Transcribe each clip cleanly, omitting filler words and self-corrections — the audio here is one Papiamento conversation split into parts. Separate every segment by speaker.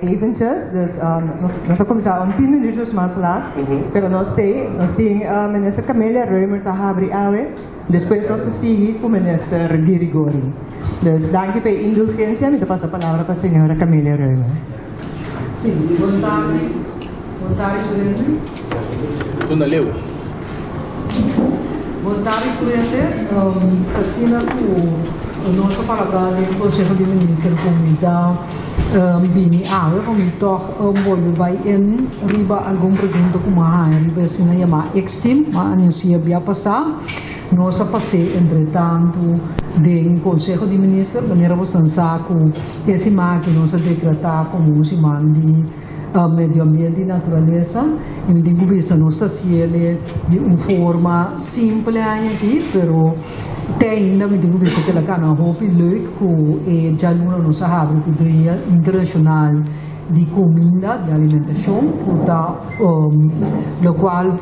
Speaker 1: Eventjes, dus nos a kuminsá un tin minuutjes mas laat, pero nos t'ei, nos tin Minister Camelia Römer ta habri awe, despues nos ta sigui ku Minister Girigori. Dus danki pa e indulgensia, mi ta pasa palabra pa señora Camelia Römer.
Speaker 2: Sí, bon tardi, bon tardi Curente.
Speaker 3: Tuna leu.
Speaker 2: Bon tardi Curente, asina ku nos a palabrá den Konseho di Minister ku mi ta Bini awe pa mi tòg bolbe bai en riba algun pregunta ku mi a haña riba e asina yamá X-team. Mi a anunsiá bia pasá. Nos a pas'é entretantu den Konseho di Minister. Manera boso sa ku e siman aki nos a dekretá komo un siman di medio ambiente i naturalesa. I mi tin ku bisa nos ta hasiel di un forma simple aña aki, pero Te ainda mi tin ku bisa ku el a kana hopi leuk ku e djaluna nos a habri ku Dia Internashonal di Kuminda, di Alimentashon, ku ta lokual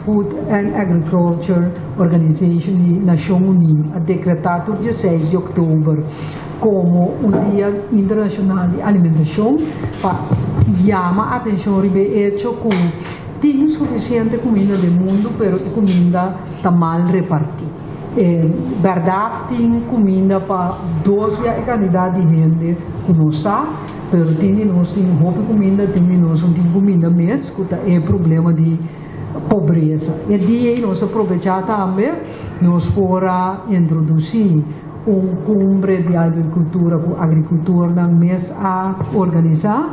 Speaker 2: Food and Agriculture Organization di Nashon Uní a dekretá tur dia seis di òktober komo un Dia Internashonal di Alimentashon pa yama atenshon riba e echo ku tin sufisiente kuminda den mundu pero e kuminda ta mal repartí. E bèrdat tin kuminda pa dos bia e kantidat di hende ku nos sa, pero tin di nos tin hopi kuminda, tin di nos no tin kuminda mes, ku ta e problema di pobresa. E dia ei nos a probechá tambe, nos por a introdusí un kumbre di agrikultura ku agrikultornan mes a organisá,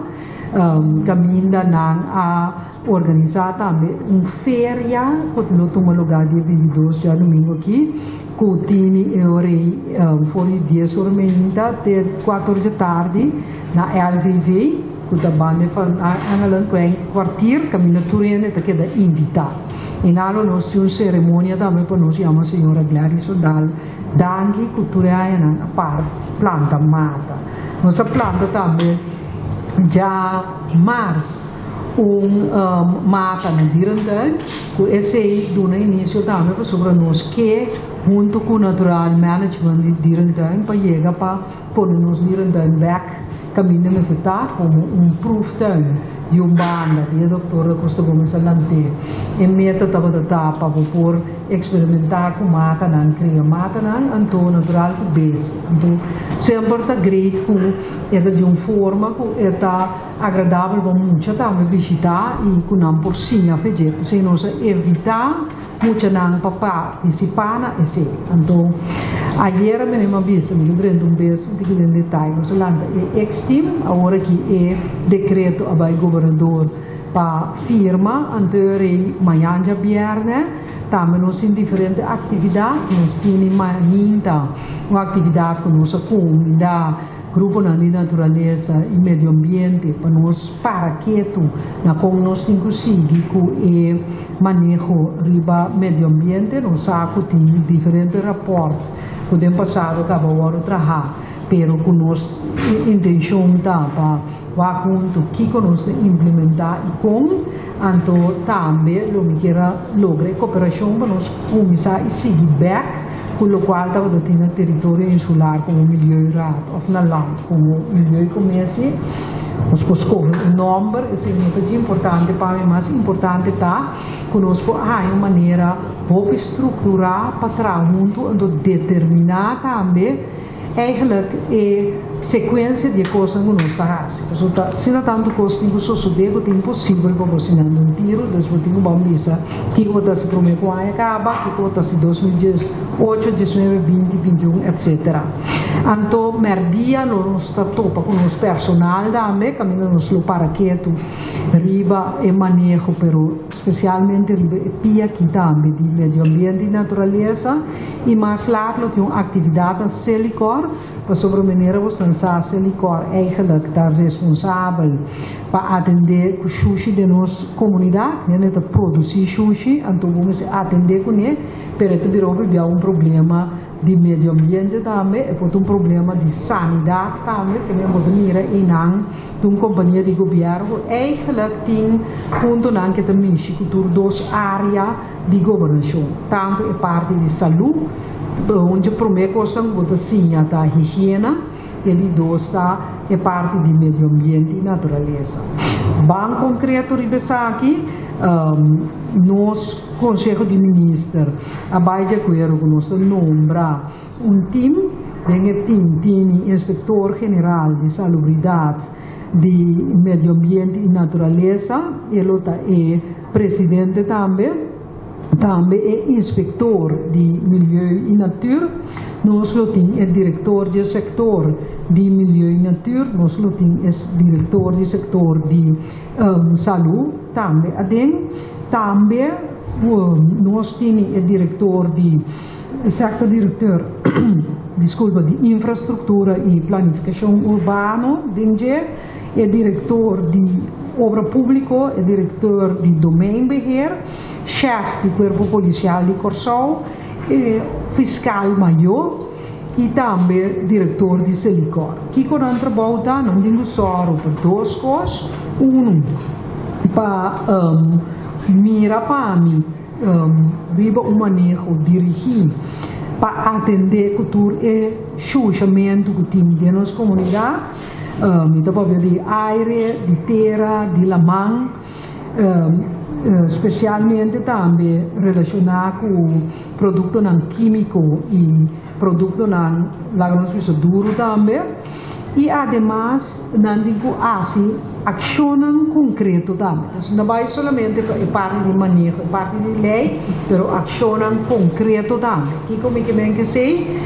Speaker 2: kaminda nan a Organisá tambe un feria ku lo tuma lugá dia 22 djadumingu aki, ku tini e ora ei for di dies ora meinta te kuater ora dje tardi na LVV, ku ta banda van Engeland ku e kwartier kaminda tur hende ta keda invitá. I nan lo nos tin un seremonia tambe pa nos yama señora Gladys Odal danki ku tur e añanan a par planta mata. Nos a planta tambe djamars. Un mata na dierentuin ku esei duna inisio tambe pasobra nos ke huntu ku Natural Management di dierentuin pa yega pa pone nos dierentuin bek kaminda mester ta komo un proeftuin di un banda di e doktor da Costa Gomez a lant'é. E meta tabata ta pa bo por eksperimentá ku matanan, kria matanan anto natural ku bestia. Anto semper ta great ku e ta di un forma ku e ta. Agradabel pa mucha tambe bishitá i ku nan por siña fedje. P'esei nos a evitá muchanan pa partisipá na esei. Anto, ayera mi a bisa, mi lo drenta un bes un tiki den detaye, nos a lanta e ex-team, awor aki e dekreto a bai gobernador pa firma, anto e rei mañan djabièrnè tambe nos tin diferente aktividat, nos tini mañinta un aktividat ku nos a kumindá. Gruponan di naturalesa i medio ambiente pa nos para ketu na kon nos tin ku sigui ku e maneho riba medio ambiente. Nos sa ku tin diferente rapòrt ku den pasado kaba wòrdu trahá, pero ku nos intenshon ta pa wak huntu kiko nos ta implementá i kon. Anto tambe lo mi kier a logra e koperashon pa nos kuminsá i sigui bèk. Ku lokual tabata tin na teritorio insular komo Milieuraad òf na land komo Milieucommissie. Nos por skohe un nòmber, esei no ta dje importante pa mi, mas importante ta ku nos por haña un manera hopi strukturá pa traha huntu anto determiná tambe Eigenlijk e secuencia di e cosnan cu nos ta haci. Pasobra ta asina tanto cos tin cu sosode cu ta imposibel pa bo siña den un tiro. Dus bo tin cu bon bisa kico bo ta haci prome cu aña caba, kico bo ta haci 2018, 19, 20, 21, etcetera. Anto merdia lo nos ta topa cu nos personal tambe, caminda nos lo para ketu riba e maneho, pero specialmente riba e pia aki tambe di medio ambiente y naturaleza. I mas laat lo tin un aktividat na Selikor, pasobra manera bo san sa Selikor eigenlijk ta responsabel pa atendé ku shushi den nos komunidat, hende ta produsí shushi, anto bo mester atendé kuné, pero e ta bira hopi bia un problema di medio ambiente tambe, e por ta un problema di sanidat tambe, ke men bo ta mira einan di un kompania di gobièrnu ku eigenlijk tin puntonan ke ta mishi ku tur dos área. Di gobernashon, tantu e parti di salú, un dje promé kosnan ku bo ta siña ta higiena, e di dos ta e parti di medio ambiente i naturalesa. Ban konkreto riba esaki, nos Konseho di Minister a bai di akuerdo ku nos ta nombra un tim. Den e tim tini Inspektor General di Salubridat di Medio Ambiente i Naturalesa, e lo ta e presidente tambe. Tambe e inspektor di Milieu i Natuur, nos lo tin e direktor di e sektor di Milieu i Natuur, nos lo tin e direktor di sektor di Salú tambe aden. Tambe nos tin e direktor di sektor direkteur, diskulpa, di Infrastruktura i Planifikashon Urbano den dje. E direktor di Obra Públiko, e direktor di Domeinbeheer, shèf di Kuerpo Polisial di Kòrsou, e fiskal mayó i tambe direktor di Selikor. Kiko nan trabou ta? Nan tin ku sòru pa dos kos. Unu, pa mira pa mi riba un maneho dirigí pa atendé ku tur e shushamentu ku tin den nos komunidat. Mi ta papia di aire, di tera, di laman, spesialmente tambe relashoná ku produktonan kímiko i produktonan, laga nos bisa, duru tambe. I ademas nan tin ku hasi akshonnan konkreto tambe. Nos no bai solamente pa e parti di maneho, e parti di lei, pero akshonnan konkreto tambe. Kiko mi ke men ke esei?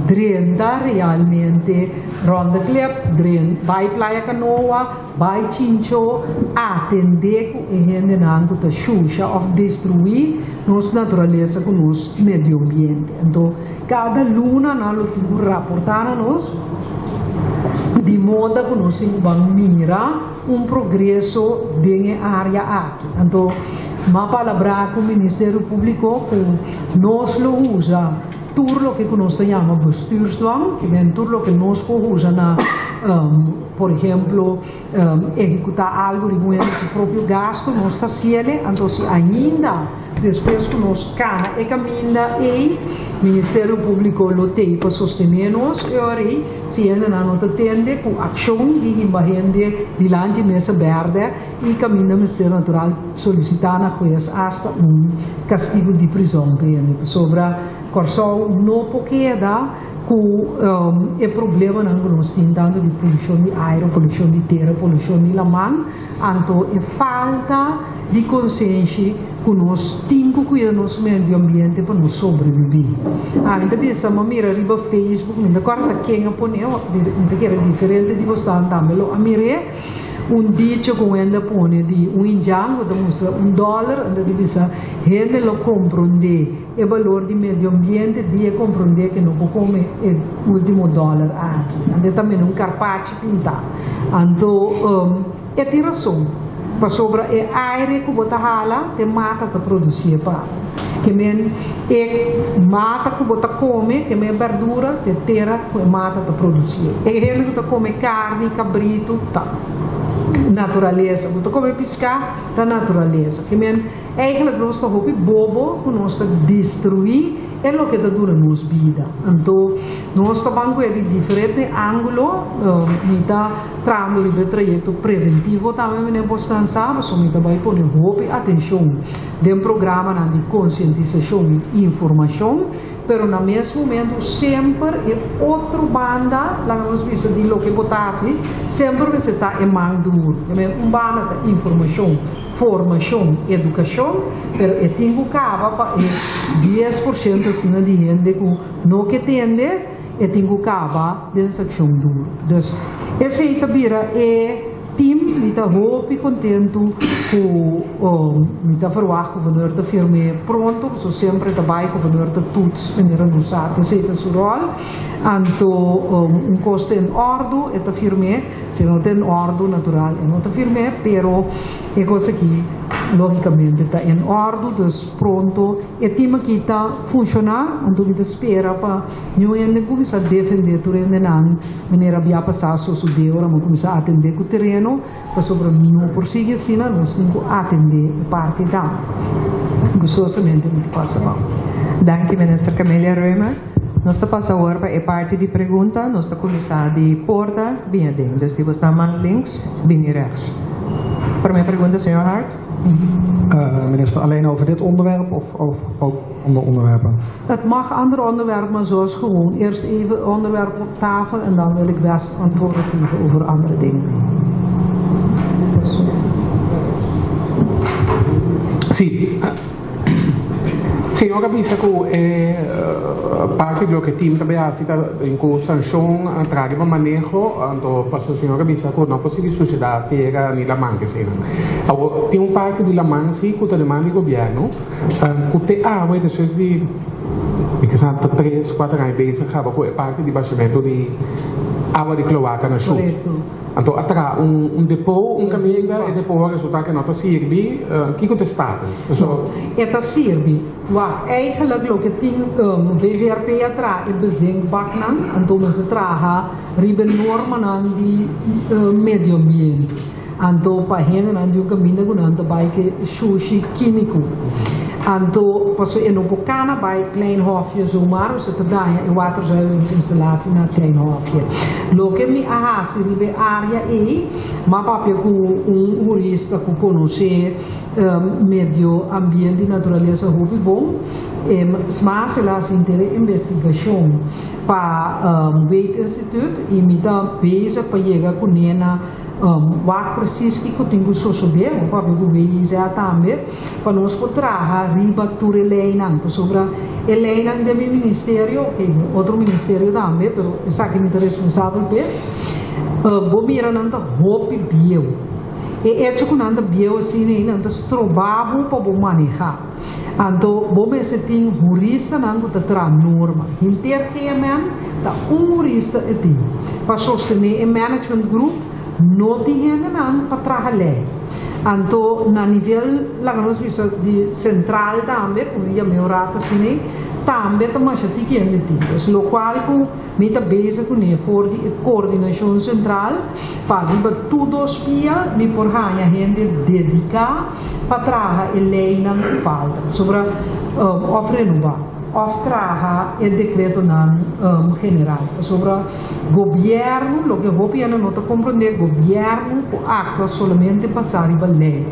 Speaker 2: Drenta realmente rond de klep, dren bai Playa Canoa, bai Chincho, atendé ku e hendenan ku ta shusha òf destruí nos naturalesa ku nos medio ambiente. Anto kada luna nan lo tin ku raportá na nos di moda ku nos tin ku ban mira un progreso den e área aki. Anto m'a palabrá ku Ministerio Públiko ku nos lo usa tur loke ku nos ta yama bestuursdwang, ke men tur loke nos por usa na, por ehemplo, ehekutá algu riba un hende su propio gastu, nos ta hasiele. Anto si ainda despues ku nos kana e kaminda ei, Ministerio Públiko lo tei pa sostené nos e ora ei, si hendenan no ta tende ku akshon di himba hende dilanti mesa bèrdè, I kaminda mester natural solisitá na hues asta un kastigu di prizòn pa hende, pasobra Kòrsou no por keda ku e problemanan ku nos tin tantu di polushon di aire, polushon di tera, polushon di laman, anto e falta di konsenshi ku nos tin ku kuida nos medio ambiente pa nos sobrebibí. Ami ta bisa, mi a mira riba Facebook, mi no ta kòrda ken a pone, mi ta kere diferente di bosan tambe lo a mir'é. Un dicho ku hende a pone di un indian ku ta mustra un dòler, anto di bisa hende lo komprondé e balor di medio ambiente di e komprondé ke no por kome e ultimo dòler aki. Anto e ta mira un karpachi pintá. Anto e tin rason, pasobra e aire ku bo ta hala te mata ta produsié pa bo. Ke men e mata ku bo ta kome, ke men e bèrdura, te tera ku e mata ta produsié. E hende ku ta kome karni, kabritu, ta naturalesa. Ku ta kome piská, ta naturalesa. Ke men eigentlik nos ta hopi bobo ku nos ta destruí e loke ta duna nos bida. Anto nos ta ban ku e di diferente ángulo. Mi ta trahando riba e trayekto preventivo tambe, meneer Bostan sa, pasobra mi ta bai pone hopi atenshon den programanan di konsientisashon i informashon, pero na mes momentu semper e otro banda, laga nos bisa di loke bo ta hasi, semper mester ta e man duru. Un banda ta informashon, formashon, edukashon, pero e tin ku kaba pa e 10% asina di hende ku no ke tende, e tin ku kaba den sakshon duru. Dus esei ta bira e. Team, mi ta hopi kontentu ku mi ta verwagt gobernador ta firm'é pronto, pasobra semper e ta bai gobernador ta toets manera nos sa ta esei ta su ròl. Anto un kos ta en òrdu e ta firm'é, si no ta en òrdu natural e no ta firm'é, pero e kos aki lógikamente ta en òrdu, dus pronto e team aki ta funshoná, anto mi ta spera pa niun hende kuminsá defendé tur hendenan. Manera bia pasá sosodé ora mi kuminsá atendé ku tereno, pasobra mi no por sigui asina, nos tin ku atendé e parti tambe. Gustosamente mi ta pasa bou.
Speaker 1: Danki Minister Camelia Römer. Nos ta pasa awor pa e parti di pregunta. Nos ta kuminsá di porta bini aden. Dus di bo sta man links, bini rechts. Promé pregunta, señor Hart.
Speaker 4: Minister, alleen over dit onderwerp of over ook andere onderwerpen?
Speaker 2: Het mag andere onderwerpen, maar zoals gewoon. Eerst even onderwerp op tafel en dan wil ik best antwoorden geven over andere dingen.
Speaker 5: Sí. Señor a bisa ku e parti di loke team ta bay hasi ta ku sanshon traha riba maneho, anto paso señor a bisa ku no por sigui sushedat tera ni laman keseinan. Awor tin un parti di laman si ku ta demanda di gobièrnu ku te awe despues di mi kisa ta tres kuater aña bezig kaba ku e parti di bashamentu di awa di kloaka na Shut. Anto a traha un depo, un kaminda, e depo a resultá ke no ta sirbi. Kiko ta e status? Paso.
Speaker 2: E ta sirbi. Wak, eigenlijk loke tin VVRP a traha e bezinkbaknan, anto nos a traha riba e normanan di medio ambiente. Anto pa hendenan di un kaminda ku nan ta bai ke shushi kímiko. Anto paso e no por kana bai Klein Hofje zomaar, paso ta daña e waterzuiveringsinstallatie na Klein Hofje. Loke mi a hasi riba e área ei, m'a papia ku un hurista ku konosé medio ambiente i naturalesa hopi bon, e smas el a hasi henter e investigashon pa Weetinstituut i mi ta bezig pa yega kuné na Wak presis kiko tin ku sosodé, bo papia ku WIZ tambe, pa nos por traha riba tur e leinan, pasobra e leinan den mi ministerio, oke, den otro ministerio tambe, pero esaki mi ta responsabel p'e, bo mira nan ta hopi bieu. E echo ku nan ta bieu asina ei, nan ta stroba bo pa bo manehá. Anto bo mester tin huristanan ku ta traha norma. Henter GMN ta un hurista e tin. Pa sostené e management group no tin hendenan pa traha lei. Anto na nivel laga nos bisa di sentral tambe, ku mi yam'é un rato asina, tambe ta masha tiki hende tin. Dus lokual ku Mi ta bezig kuné for di e koordinashon sentral pa riba tur dos pia mi por haña hende dediká pa traha e leinan ku falta, pasobra òf renobá òf traha e dekretonan general. Pasobra gobièrnu, loke hopi hende no ta komprondé, gobièrnu por aktua solamente basá riba lei.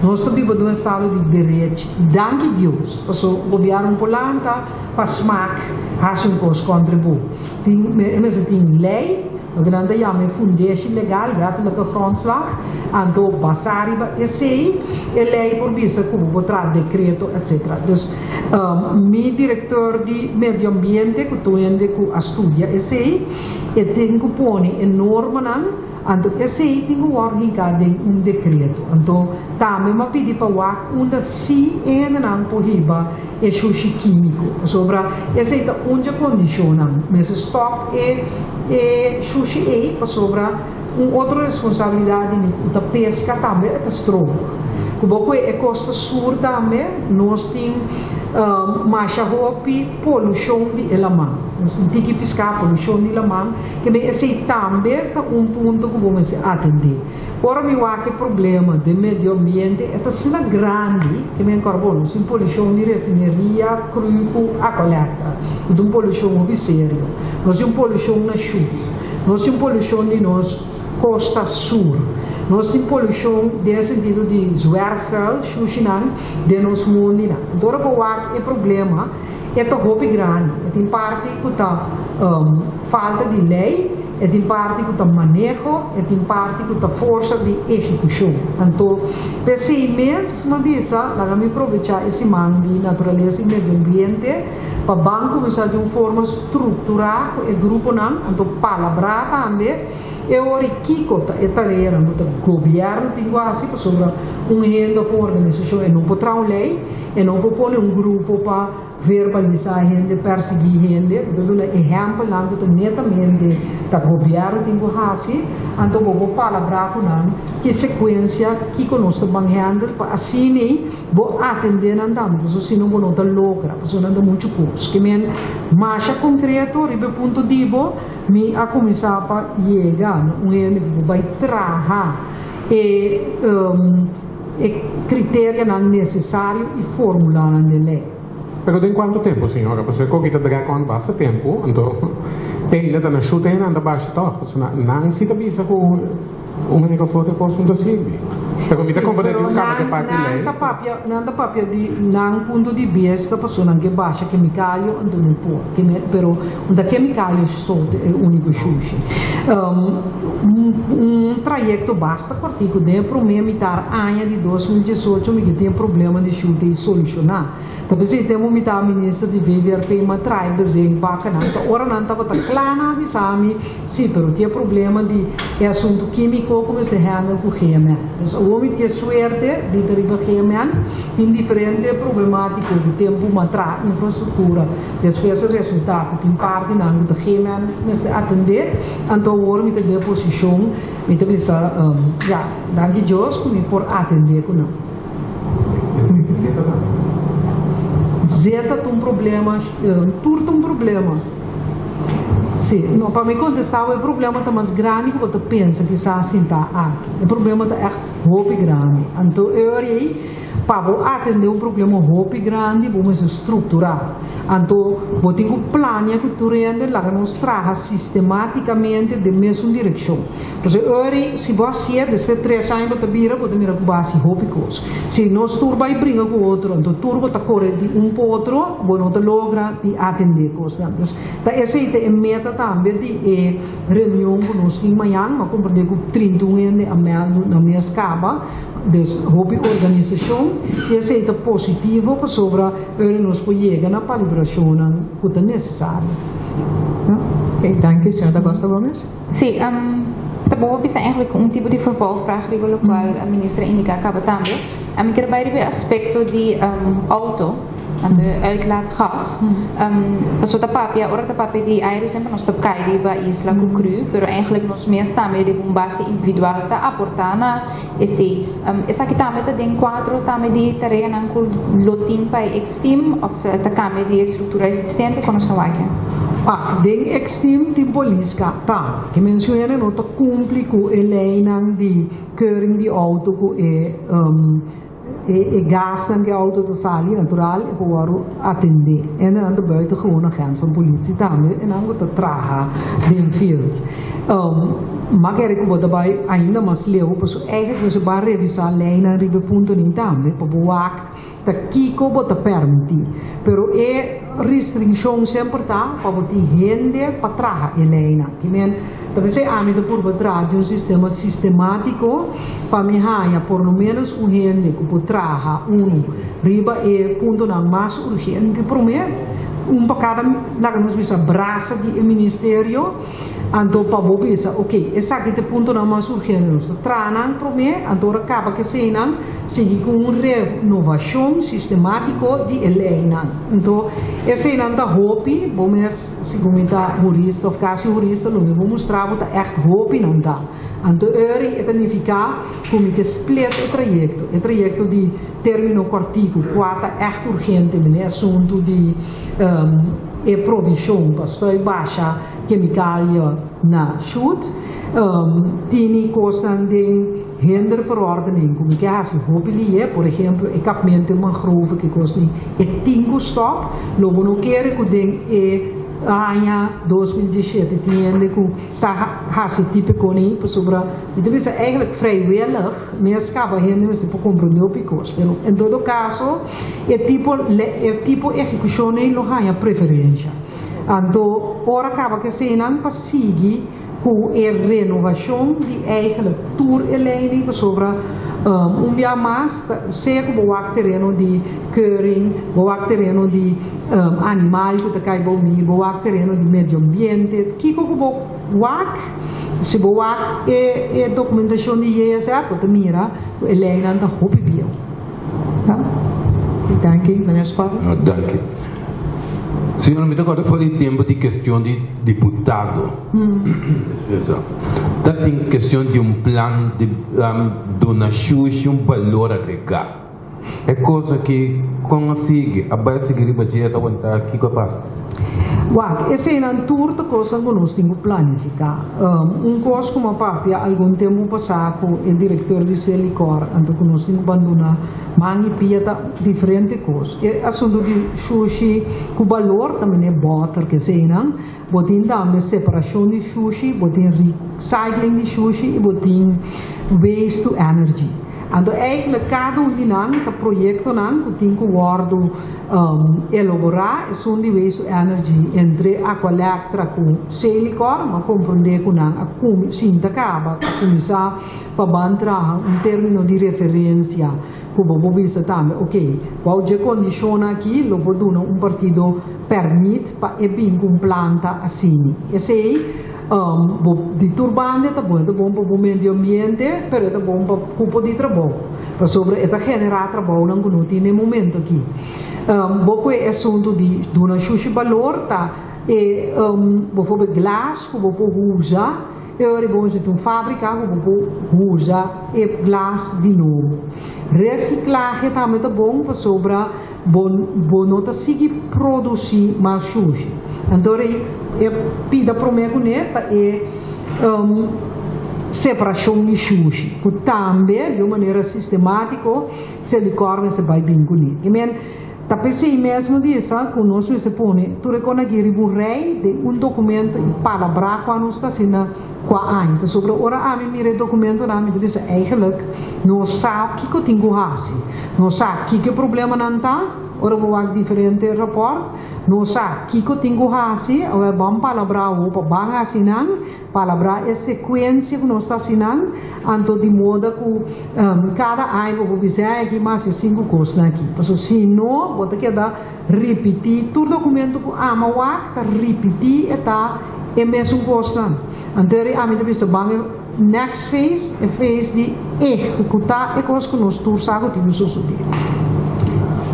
Speaker 2: Nos ta biba den un estado di derechi i danki Dios paso gobièrnu por lanta. Pa smak hasi un kos kontra bo, tin e mester tin lei, loke nan ta yama e fundeshi legal, wettelijke grondslag, anto basá riba esei e lei por bisa ku bo por traha dekreto etsetera. Dus mi direktor di medio ambiente ku tur hende ku a studia esei, e tin ku pone e normanan. Anto esei tin ku wòrdu hinká den un dekreto. Anto tambe m'a pidi pa wak unda si e hendenan por hiba e shushi kímiko, pasobra esei ta un dje kondishonnan. Mester stòp e e shushi ei, pasobra un otro responsabilidat di mi ku ta peska tambe e ta stroba. Ku bo kue e kosta sur tambe nos tin masha hopi polushon di e laman. Nos tin tiki piská, polushon di laman. Kende esei tambe ta un punto ku bo mester atendé. Ora mi wak e problema den medio ambiente e ta asina grandi ke mi ankor bo nos tin polushon di refineria, kru ku Aqualectra, ku ta un polushon hopi serio. Nos tin un polushon na Shut. Nos tin polushon di nos kosta sur. Nos tin polushon den e sentido di zwerfvuil, shushinan, den nos mondinan. Anto ora bo wak e problema. E ta hopi grandi. E tin parti ku ta falta di lei, e tin parti ku ta maneho, e tin parti ku ta forsa di ehekushon. Anto, p'esei mes mi a bisa, laga mi probechá e siman di Naturalesa i Medio Ambiente pa ban kuminsá di un forma strukturá ku e gruponan, anto palabrá tambe e ora i kiko ta e tareanan ku ta gobièrnu tin ku hasi, pasobra un hende òf un organisashon e no por traha un lei. E no por pone un grupo pa verbalisá hende, persiguí hende. Bo ta duna ehèmpelnan ku ta netamente ta gobièrnu tin ku hasi, anto bo por palabrá ku nan ki sekuensia, kiko nos ta ban hèndel pa asina bo atendé nan tambe, pasobra si no bo no ta logra, pasobra nan ta muchu kos. Ke men masha konkreto riba e punto di bo, mi a kuminsá pa yega na un hende ku por bai traha e. E kriterianan nesesario i formulanan den lei.
Speaker 5: Pero den kuantu tempu, señora? Pasobra e koki ta drag on basta tempu, anto te ainda ta na shuta e nan ta basha tòg. Pasobra nan si ta bisa ku un maneho of otro kos no ta sirbi. Pero mi ta komprende di un kaba ku e parti lei.
Speaker 2: Nan ta papia, nan ta papia di nan punto di bista pasobra nan ke basha kemikalio anto no por. Pero no ta kemikalio so ta e úniko shushi. Un trayekto basta kòrtiku den e promé mitar aña di 2018 mi ke tin e problema di shuta i solushoná. Ta p'esei tempu mi ta minister di VVRP m'a trae bezig bakanan. Ta ora nan tabata kla nan a bisa mi, si, pero tin e problema di e asuntu kímiko ku mester handle ku GMN. Dus awor mi tin e suerte di ta riba GMN. Tin diferente problemátiko ku tempu m'a traha infrastruktura. Despues a resultá ku tin partinan ku ta GMN mester atendé. Anto awor mi ta den e posishon, mi ta bisa, ya, danki Dios ku mi por atendé ku nan. Zeta ta un problema, tur ta un problema. Si, no, pa mi contesta bo e problema ta mas grandi ku bo ta pensa kisas sinta aki. E problema ta ègt hopi grandi. Anto e ora ei, pa bo atende un problema hopi grandi bo mester strukturá. Anto bo tin ku plania ku tur hende laga nos traha sistematikamente den mesun direkshon. Pasobra ori si bo hasié, despues tres aña bo ta bira, bo ta mira ku bo hasi hopi kos. Si nos tur bai bringa ku otro, anto tur bo ta kore di un pa otro, bo no ta logra di atendé kosnan. Dus ta esei ta e meta tambe di e reunion ku nos tin mañan. Mi a komprendé ku 31 hende a mèldu na mes kaba, dus hopi organisashon. I esei ta positivo pasobra ori nos por yega na palibrashonnan ku ta nesesario.
Speaker 1: Oké, danki. Señor Da Costa Gomez.
Speaker 6: Sí, ta bon pa bisa eigenlijk un tipo di vervolgvraag riba locual minister a indica caba tambe. Mi kier bay riba e aspecto di auto, anto e uitlaatgas. Paso ta papia, ora ta papia di aire semper nos ta cay riba isla cu cru, pero eigenlijk nos mes tambe riba un base individual ta aporta na esey. Esaki tambe ta den cuadro tambe di tareanan cu lo tin pa e ex-team of ta cambia di e structura existente cu nos ta wak?
Speaker 2: Pak, den ex-team tin polis ka ta. Ke menciona no ta cumpli cu e leynan di keuring di auto cu e e gasnan di auto ta sali, natural e por wòrdu atendé. En nan ta buitengewoon agent van politie tambe en nan ku ta traha den field. Ma kere ku bo ta bai ainda mas leu pasobra eigenlijk mester ban revisá leinan riba e puntonan tambe pa bo wak ta kiko bo ta permití. Pero e restringshon semper ta pa bo tin hende pa traha e leinan. Ki men ta pens'é ami ta purba traha di un sistema sistemátiko pa mi haña por lo ménos un hende ku por traha unu riba e puntonan mas urgente promé, un pa kada laga nos bisa brasa di e ministerio, anto pa bo bisa ok esaki ta e puntonan mas urgente nos ta traha nan promé, anto ora kaba ku eseinan sigui ku un renovashon sistemátiko di e leinan. Anto eseinan ta hopi, bo mes segun mi ta hurista òf kasi hurista lo mi por mustra bo ta ègt hopi nan ta. Anto eri e ta nifiká ku mi ke split e trayekto, e trayekto di término kòrtiku kua ta ègt urgente mene asuntu di e provishon pa stòi basha kemikalio na shut, tini kosnan den hinderverordening ku mi ke hasi hopi lihe, por ehemplo e kapmento mangrove ke kosnan e tin ku stòp, lo bo no kere ku den e aña 2017 tin hende ku ta hasi tipo koni pasobra mi ta bisa eigenlijk vrijwillig mes kaba hende mester por comprende hopi kos pero en todo caso e tipo e tipo ehecucion ei lo haña preferencia anto ora kaba ku eseinan pa sigui ku e renovacion di eigenlijk tur e leynan pasobra un bia mas ta sea ku bo wak tereno di keuring bo wak tereno di animal ku ta kai bou mi, bo wak tereno di medio ambiente, kiko ku bo wak, si bo wak e e dokumentashon di JSF bo ta mira ku e leinan ta hopi bieu.
Speaker 1: Danki, meneer Spar.
Speaker 7: No, danki. Señora, mi ta kòrda for di tempu di kestion di diputado. Ta tin kestion di un plan di duna shushi un balor agregá. E kos aki kon a sigui? A bai sigui riba dje? A ta wanta? Kiko a pasa?
Speaker 2: Wak, eseinan tur ta kosnan ku nos tin ku planifiká. Un kos ku mi a papia algun tempu pasá ku e direktor di Selikor, anto ku nos tin ku banduna man i pia ta diferente kos. E asuntu di shushi ku balor ta mene bòter ku eseinan, bo tin tambe separashon di shushi, bo tin recycling di shushi i bo tin waste to energy. Anto eigenlijk kada un di nan ta proyektonan ku tin ku wòrdu elaborá, esun di waste to energy entre Aqualectra ku Selikor, mi a komprondé ku nan a sinta kaba pa kuminsá pa ban traha un término di referensia ku bo por bisa tambe ok, bou dje kondishonnan aki lo por duna un partido pèrmit pa e bin ku un planta asini. Esei. Bo di tur banda e ta bon, e ta bon pa bo medio ambiente, pero e ta bon pa cupo di trabou, pasobra e ta genera trabounan cu no tin na e momento aki. Bo cu e asunto di duna shushi balor ta e bijvoorbeeld glas cu bo por usa, e ora bo mester tin un fabrica cu bo por usa e glas di nobo. Reciclahe tambe ta bon pasobra Bo bo no ta sigui produci mas shushi. Anto rei e pida prome cune ta e separacion di shushi, cu tambe di un manera sistematico Selikor mester bay bin cune. I men, ta p'esey mesmo bisa cu nos mester pone tur e con aki riba un rei den un documento y palabra cua nos ta haciendo cua aña. Pasobra ora ami mira e documentonan mi ta bisa eigenlijk nos sa kico tin cu haci. Nos sa kiko e problemanan ta, ora bo wak diferente rapòrt, nos sa kiko tin ku hasi, awor ban palabrá awor pa ban hasi nan, palabrá e sekuensia ku nos ta hasi nan, anto di moda ku kada aña bo por bisa e aki mas e sinku kosnan aki. Pasobra si no, bo ta keda ripití tur dokumento ku ama wak ta ripití e ta e mesun kosnan. Anto eri ami ta bisa ban e. Next phase, e phase di ehekutá e kos ku nos tur sa ku tin ku sosodé.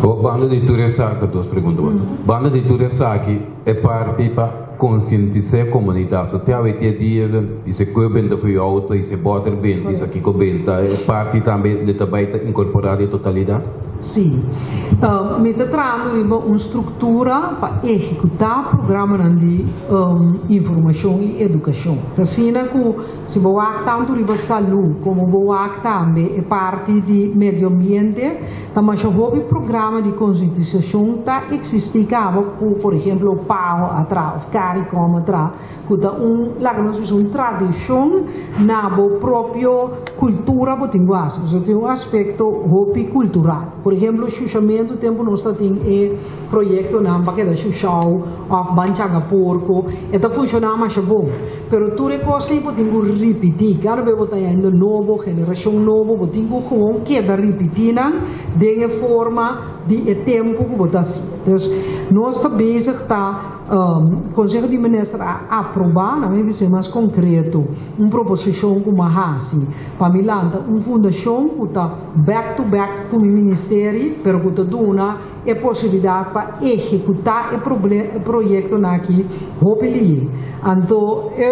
Speaker 7: Bo banda di tur esaki, ta dos pregunta bo. Banda di tur esaki, e parti pa konsientisá e komunidat. So te awe te dia i se kue benta for yu outo, i se bòter benta, i sa kiko benta, e parti tambe le ta bai ta inkorporá den totalidat?
Speaker 2: Sí. Mi ta trahando riba un struktura pa ehekutá programanan di informashon i edukashon. Ta asina ku si bo wak tantu riba salú komo bo wak tambe e parti di medio ambiente, ta masha hopi programa di konsientisashon ta eksistí kaba ku por ehemplo PAHO a traha òf Caricom a traha. Ku ta un, laga nos bisa, un tradishon na bo propio kultura bo tin ku hasi. Pasobra tin un aspekto hopi kultural. Por ehemplo, shushamentu, tempu nos ta tin e proyektonan pa keda shushou òf ban changa porko, e ta funshoná masha bon. Pero tur e kos ei bo tin ku ripití. Kada bes bo ta hende nobo, generashon nobo, bo tin ku gewoon keda ripití nan den e forma di e tempu ku bo ta hasi. Dus, nos ta bezig ta. Konseho di Minister a aprobá, na mi bisa mas konkreto, un proposishon ku mi a hasi pa mi lanta un fundashon ku ta back to back ku mi ministeri, pero ku ta duna e posibilidat pa ehekutá e proyektonan aki hopi lihe. Anto e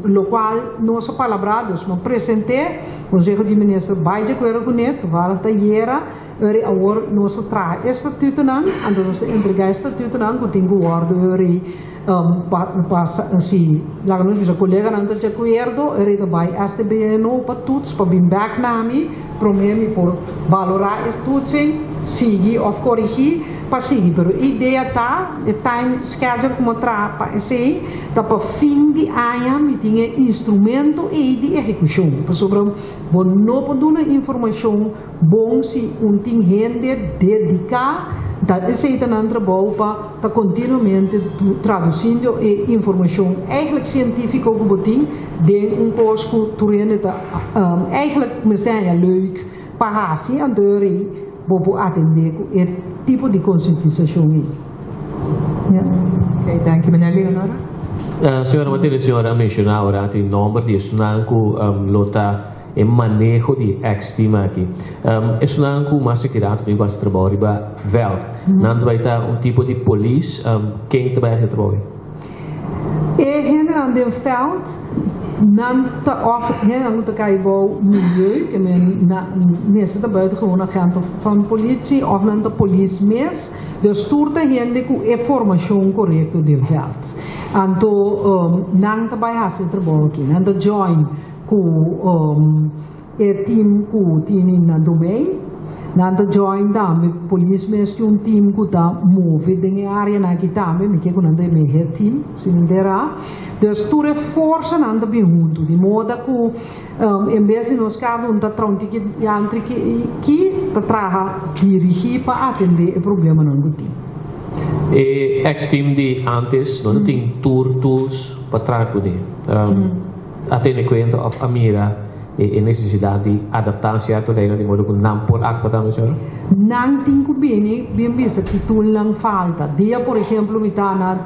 Speaker 2: lokual nos a palabrá, dus mi a present'é, Konseho di Minister bai di akuerdo kuné, toevallig ta ayera, Uri awor nos ta traha e statutonan, anto nos ta entregá e statutonan ku tin ku wòrdu uri pa si laga nos bisa koleganan ta di akuerdo, uri ta bai STBNO pa toets pa bin bèk na mi promé mi por balorá e toetsing, sigui òf korigí pa sigui. Pero e idea ta e time schedule ku mi a traha pa esei ta pa fin di aña mi tin e instrumento ei di ehekushon pasobra bo no por duna informashon. Bon si un tin hende dediká ta esei ta nan trabou pa ta kontinuamente tradusindo e informashon eigenlijk sientífiko ku bo tin den un kos ku tur hende ta eigenlijk mester haña leuk pa hasi anto e ora ei bo por atendé ku e tipo di konsientisashon ei.
Speaker 1: Ja. Oké, danki meneer Leonora.
Speaker 8: Señora Matilde, señora a menshoná ora tin nomber di esnan ku lo ta E maneho di e ex team aki. Esunnan ku mas retirado tin ku hasi trabou riba veld. Nan ta bai ta un tipo di polis. Ken ta bai hasi e trabou ei?
Speaker 2: E hendenan den veld nan ta of hendenan ku ta kai bou milieu, ke men na mester ta buitengewoon agent van politie of nan ta polis mes. Dus tur ta hende ku e formashon korekto den vèlt. Anto nan ta bai hasi e trabou aki. Nan ta join ku e team ku tini na Domein. Nan ta join tambe polis mes tin un team ku ta move den e areanan aki tambe. Mi ke ku nan ta e mehé team, si mi entera. Dus tur e forsanan ta bin huntu, di moda ku en bes di nos kada un ta traha un tiki yantri ki ta traha dirigí pa atendé e problemanan ku tin.
Speaker 8: E ex team di antes no ta tin tur tools pa traha kuné. A tene kuenta òf a mira e nesesidat di adaptá sierto leinan di modo ku nan por aktua tambe, señora?
Speaker 2: Nan tin ku bini bin bisa ki toolnan falta. Dia por ehemplo mi ta na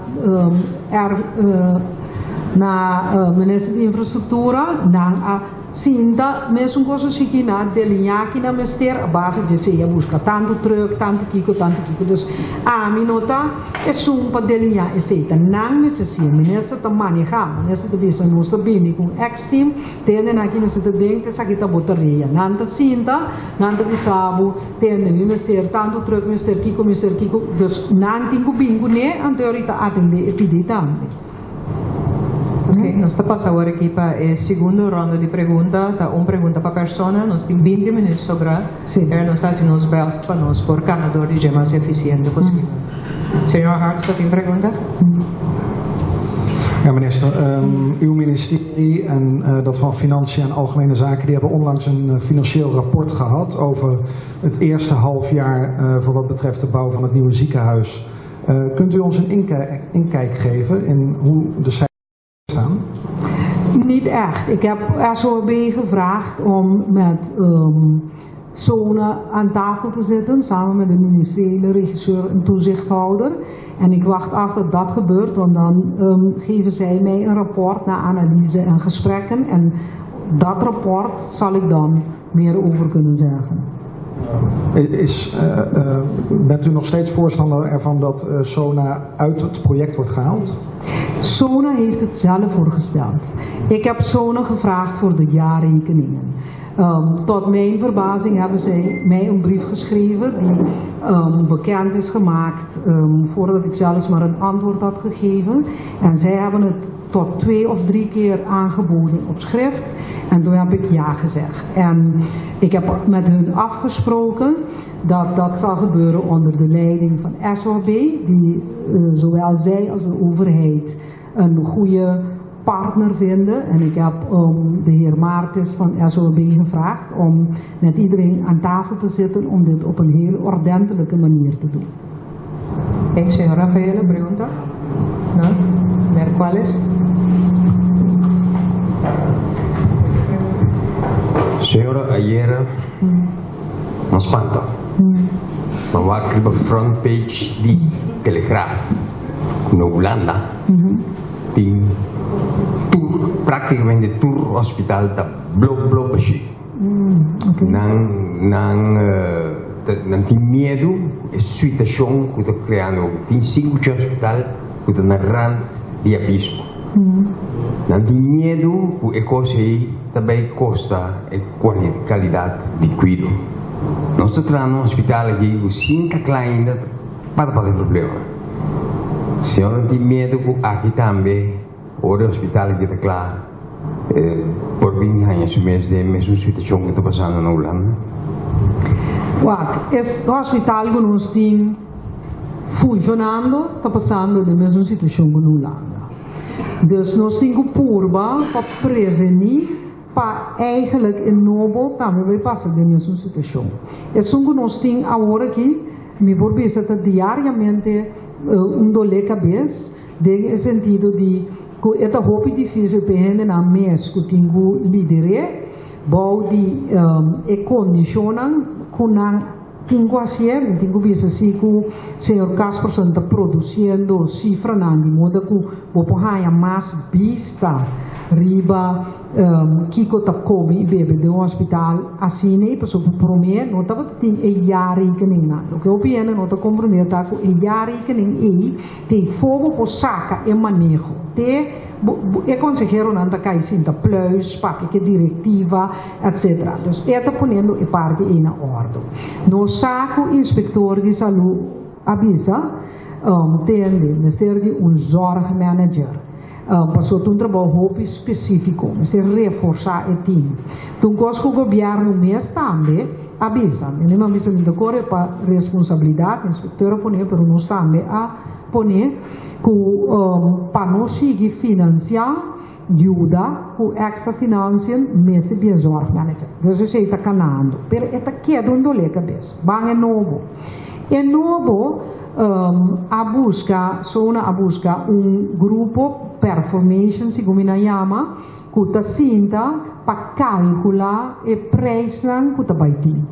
Speaker 2: na Minister di Infrastruktura, nan a sinta mesun kos a sigui na deliñá ki nan mester a base di esei a buska tantu trùk, tantu kiko, tantu kiko. Dus ami no ta Esun pa deliñá esei ta nan mester siña. Minister ta manehá. Minister ta bisa nos ta bini ku un ex-team, tende nan ki mester ta den, esaki ta bo tarea. Nan ta sinta, nan ta bisa bo, tende mi mester tantu truck, mester kiko, mester kiko. Dus nan tin ku bin kuné, anto e ta atendé e pidi tambe.
Speaker 1: Ok, nos ta pasa awor aki pa e segundo ronda di pregunta. Ta un pregunta pa persona. Nos tin 20 minuut sobrá.
Speaker 2: Sí.
Speaker 1: Pero nos ta hasi nos best pa nos por kana dor di dje mas eficiente posibel. Señor Hart, ta tin pregunta?
Speaker 4: Ja, minister, uw ministerie en dat van Financiën en Algemene Zaken, die hebben onlangs een financieel rapport gehad over het eerste halfjaar voor wat betreft de bouw van het nieuwe ziekenhuis. Kunt u ons een inkijk geven in hoe de cijfers staan?
Speaker 2: Niet echt. Ik heb SOB gevraagd om met SONA aan tafel te zitten, samen met de ministeriële regisseur en toezichthouder. En ik wacht af dat dat gebeurt, want dan geven zij mij een rapport na analyse en gesprekken. En dat rapport zal ik dan meer over kunnen zeggen.
Speaker 4: Bent u nog steeds voorstander ervan dat SONA uit het project wordt gehaald?
Speaker 2: SONA heeft het zelf voorgesteld. Ik heb SONA gevraagd voor de jaarrekeningen. Tot mijn verbazing hebben zij mij een brief geschreven die bekend is gemaakt voordat ik zelfs maar een antwoord had gegeven. En zij hebben het tot twee of drie keer aangeboden op schrift. En toen heb ik ja gezegd. En ik heb met hun afgesproken dat dat zal gebeuren onder de leiding van SOB, die zowel zij als de overheid een goede partner vinden. En ik heb de heer Martens van SOB gevraagd om met iedereen aan tafel te zitten om dit op een heel ordentelijke manier te doen.
Speaker 1: Ok, señor Rafaela, pregunta? No? Mercuales?
Speaker 7: Señora, ayera m'a spanta. M'a wak riba front page di Telegraaf ku na Hulanda tin tur, práktikamente tur hospital ta blo blo bashí. Nan tin miedu ku e situashon ku ta kreando. Tin sinku hospital ku ta na rand di abismo. Nan tin miedu ku e kos ei ta bai kosta e kalidat di kuido. Nos ta traha na un hospital aki ku sin ta kla ainda ta pata e problema. Señor nan tin miedu ku aki tambe ora e hospital aki ta kla por bin haña su mes den e mesun situashon ku ta pasando na Hulanda.
Speaker 2: Wak, e hospital ku nos tin funshonando ta pasando den mesun situashon ku na Hulanda. Dus nos tin ku purba pa prevení pa eigenlijk e nobo tambe bai pasa den mesun situashon. Esun ku nos tin awor aki, mi por bisa ta diariamente un dolé kabes den e sentido di ku e ta hopi difísil pa e hendenan mes ku tin ku lider'é bou di e kondishonnan ku nan tin ku hasié. Mi tin ku bisa si ku señor Casperson ta produsiendo sifranan di moda ku bo por haña mas bista riba kiko ta kome i bebe den un hospital asina ei, pasobra promé no tabata tin e jaarrekeningnan. Loke hopi hende no ta komprendé ta ku e jaarrekening ei te for bo por saka e maneho. Te e konseheronan ta kai sinta pluis, papia ku e direktiva, etcetera. Dus e ta poniendo e parti ei na òrdu. Nos sa ku inspektor di salú. a bisa, tende, mester di un zorgmanager. Pasobra ta un trabou hopi spesífiko, mester reforsá e tim. Ta un kos ku gobièrnu mes tambe a bisa. Mi a bisa mi ta kore pa responsabilidat, inspektor a pone, pero nos tambe a pone ku pa nos sigui finansiá, yuda ku èkstra finansien mester bin e zorgmanager. Dus esei ta kanando, pero e ta keda un dolé kabes. Ban e nobo. E nobo a buska, Sona a buska un grupo, Performation segun mi nan yama, ku ta sinta pa kalkulá e preisnan ku ta bai tin.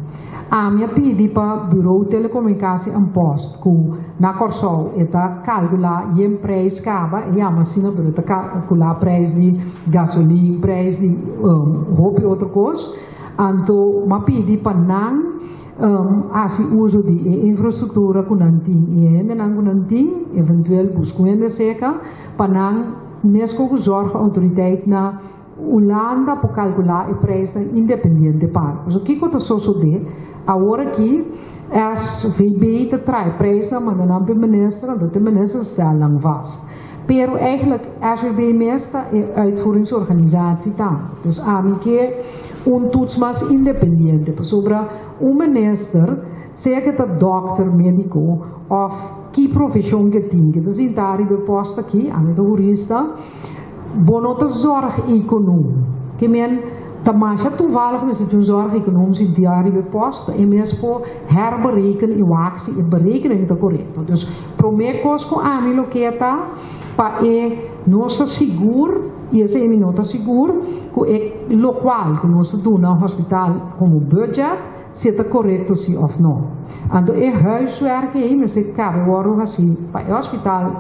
Speaker 2: Ami a pidi pa Bureau Telecomunicatie en Post ku na Kòrsou e ta kalkulá yen preis kaba, e yama asina pero e ta kalkulá preis di gasolin, preis di hopi otro kos, anto m'a pidi pa nan Hasi uso di e infrastruktura ku nan tin i e hendenan ku nan tin, eventueel buska un hende seka pa nan mesko ku zorgautoriteit na Hulanda por kalkulá e preisnan independiente pa. Pasobra kiko ta sosodé awor aki, SVB ta traha e preisnan manda nan pa e minister, anto e minister stel nan vast. Pero eigenlijk SVB mes ta e uitvoeringsorganisatie tambe. Dus ami ke un toets mas independiente pasobra un minister, sea ke ta dokter mediko of ki profesion ke tin, ke ta sinta riba e post aki, ami ta hurista, bo no ta zorgeconoom. Ke men ta masha toevallig mester tin un zorgeconoom sintia riba e post, e mes por herbereken i wak si e berekening ta korekto. Dus Promé kos ku ami lo ke ta pa e nos ta sigur, i esei mi no ta sigur, ku e lokual ku nos ta duna hospital komo budget si e ta korekto si òf no. Anto e huiswerk ei mester kabe wòrdu hasí pa e hospital,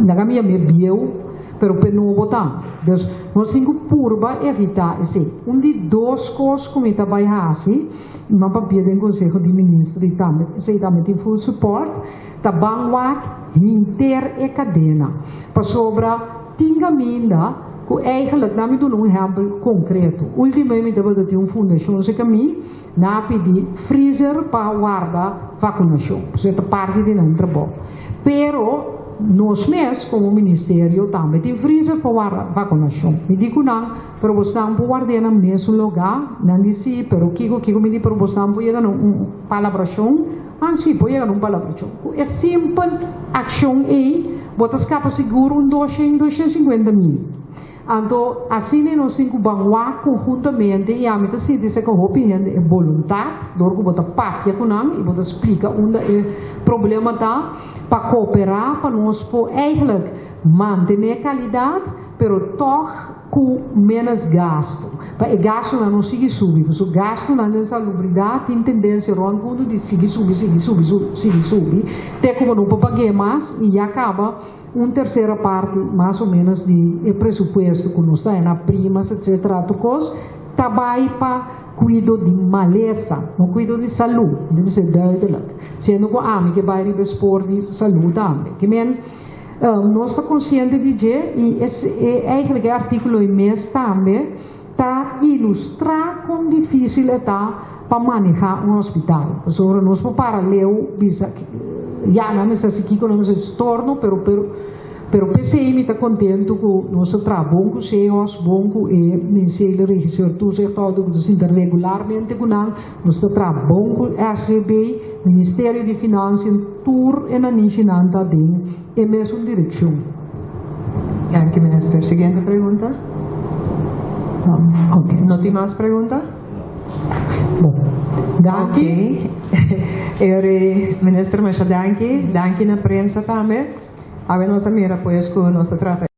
Speaker 2: laga mi yam'é bieu, pero p'e nobo tambe. Dus nos tin ku purba evitá esei. Un di dos kos ku mi ta bai hasi. Nan papia den Conseho di Minister y tambe esey tambe tin full support, ta ban wak hinter e cadena. Pasobra tin caminda cu eigenlijk, nan mi duna un ehempel concreto. Ultimo mi tabata tin un fundacion cerca mi, nan a pidi freezer pa warda vacunacion, pasobra e ta parti di nan trabou. Pero nos mes como ministerio tambe tin freezer pa warda vacunacion. Mi di cu nan, Pero bosnan por ward'é na mesun lugá? Nan di, Sí, pero kiko, kiko mi di, pero bosnan por yega na un palabrashon? Ah, sí, por yega na un palabrashon. Ku e simpel akshon ei, bo ta skapa sigur un doshen, doshen sinkuenta mil. Anto, asina ei nos tin ku ban wak konhuntamente i ami ta sinti esei ku hopi hende e boluntat, dor ku bo ta papia ku nan i bo ta splika unda e problema ta, pa kooperá pa nos por eigenlijk mantené kalidat, pero tòg ku ménos gastu. Pa e gastunan no sigui subi, pasobra gastunan den salubridat tin tendensia rònt mundu di sigui subi, sigui subi, sigui subi, te ku bo no por pag'é mas i ya kaba un tersera parti mas o ménos di e presupuesto ku nos ta haña na primas etsetera tur kos ta bai pa kuido di malesa, no kuido di salú, debe ser duidelijk, siendo ku ami ke bai riba e spoor di salú tambe. Ke men. Nos ta konsiente di dje i e eigenlijk e artíkulo ei mes tambe ta ilustrá kon difísil e ta pa manehá un hospital. Pasobra nos por para leu bisa ya nan mester hasi kiko, nan mester hasi torno, pero pero pero p'esei mi ta kontentu ku nos ta traha bon ku SEHOS, bon ku e Ministerio Regisseur Toezichthouder ku ta sinta regularmente ku nan. Nos ta traha bon ku SVB, Ministerio di Financiën, tur e nanishinan ta den e mesun direkshon.
Speaker 1: Danki Minister. Siguiente pregunta.
Speaker 2: Ok.
Speaker 1: No tin mas pregunta?
Speaker 2: Bon. Danki.
Speaker 1: Ok. Eori Minister masha danki. Danki na prensa tambe. Awe nos a mira pues ku nos ta trata.